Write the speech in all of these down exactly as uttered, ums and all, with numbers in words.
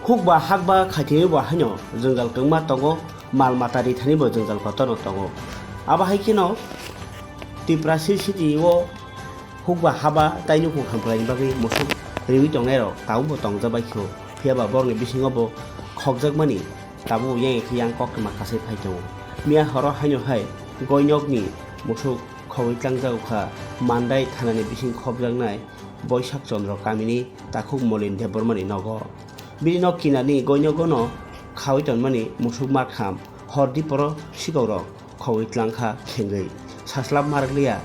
Hukba hakba khaitini bo haino jwngjal kwbangma tongo, mal mata rithani bo jwngjal kotorno tongo. Abo hai kheno Tiprasi city o hukba haba tai nukhung hamkraini bagwi musuk riwi tongnairok tabukbo tongjabaikho, phiyaba borokni bisingo bo khokjakmani tabuk yang khe yang koktwma kasai phai tongo. Miya horo haino hai Goinokni musuk khogwi tlangjak kha, Mandai thanani bising khopjaknai Boisak Chandra kamini takhuk Molin Debbarmani nogo. Bini nok kinarni goinogono khawi tonmani musuk matham hor diporo sikongrok khogwi tlangkha khengwi. Saslap marakliya,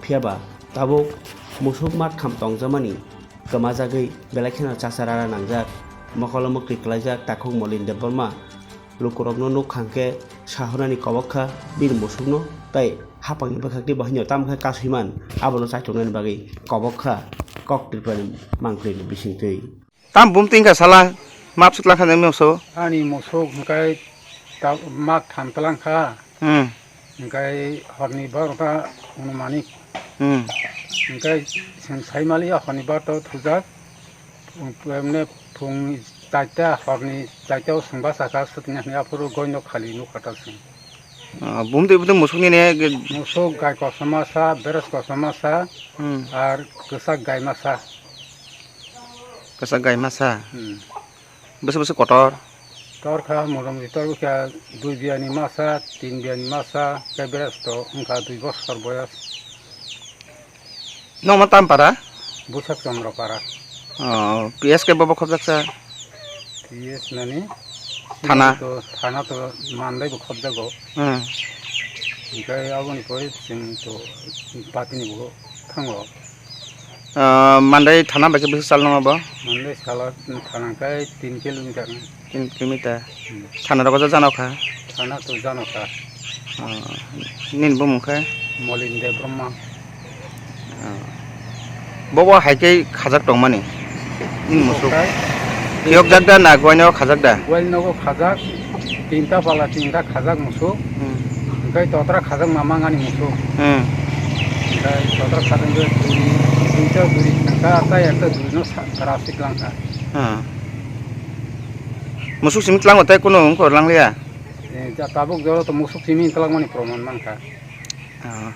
phiyaba tabuk musuk matham tongjamani kwmajagwi belai kheno chasarara nangjak, mokolo mwktwi kwlaijak takhuk Molin Debbarma. Lukurokno nuk kha hwnkhe sahornani kobok kha bini musukno, tei hapangni bwkhakni bo haino tamo khe kasui man, abono chaitongnani bagwi kobok kha kok Tripurani mangpili bisingtwi. Tam bumtwi wngkha sala, map swk langkha nang miyokso? Ani musuk hwnkhe ta-, mak tham twlang kha. Hmm. Hwnkhe horni barota hwnmani. Hmm. Hwnkhe chwng saimaliya horni barota thujak. Emne phung chaita, horni chaita o chwng bachakha, swtwini hwnwi aphuru goino khali nukha ta chwng. Ah, bumtwi bumtwi musuk nini? Musuk gai kosom masa, beres kosom masa, hmm, ar kwchak gai masa. Kwchak gai masa? Hmm. Bwswk bwswk kotor? Torkha, motom ri torkha, dui biyani masa, tin biyani masa, tei beres to wngkha dui bosor boyos. Nokma tam para? Busak Chandra para. Oh, P S khe bobo khobjaksa? P S nani? Thana? To, thana to Mandai bo khobjago. Hmm. Hwnkhe aboni pore chwng to patini bo thango. Ah, Mandai thana bai khe bwswk sal nang abo? Mandai sala thana khe tin kilometer. Tin kilometer. Hmm. Thana rogo jano kha? Thana to jano kha. Ah, nini bumung khe? Molin Debbarma. Ah. Bobo hai khe khajak tongmani? Nini musuk? Okai. Phiyokjak da na guaino khajak da? Guaino nogo khajak, tinta pala tinta khajak musuk. Hmm. Hwnkhe totra khajak mamang ani musuk. Hmm. Hwnkhe totra khajak hwnkhe duri, duita duri thangkha, tei ekta duri no sa-, rasik langkha. Hmm. Musuk simi tlango tei kunu wngkor langliya? Eh, ja tabuk jora to musuk simi twlangmani proman mankha. Ah.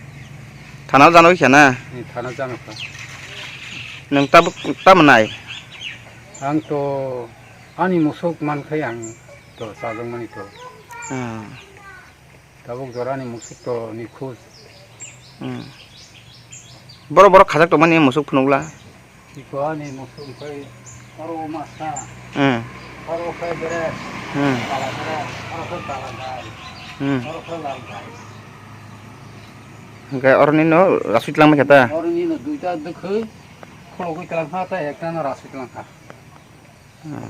Thana jano khe na? Eh, thana jano kha. Nwng tabuk tamo nai? Ang to ani musuk mankhai ang to chajakmani to. Ah. Tabuk jora ani musuk to nikhoj. Hmm. Borok borok khajak tongmani musuk phunukla? Iko ani musuk hwnkhe oro o masa. Hmm. Oro khe beres. Hmm. Kala beres. Oro khe kala gai. Hmm. Oro khe lal gai. Hwnkhe oroni no rasui twlangma khe ta? Oroni no duita dwkhwi khulogwi twlang kha tei ekta no rasui twlang kha. Hmm.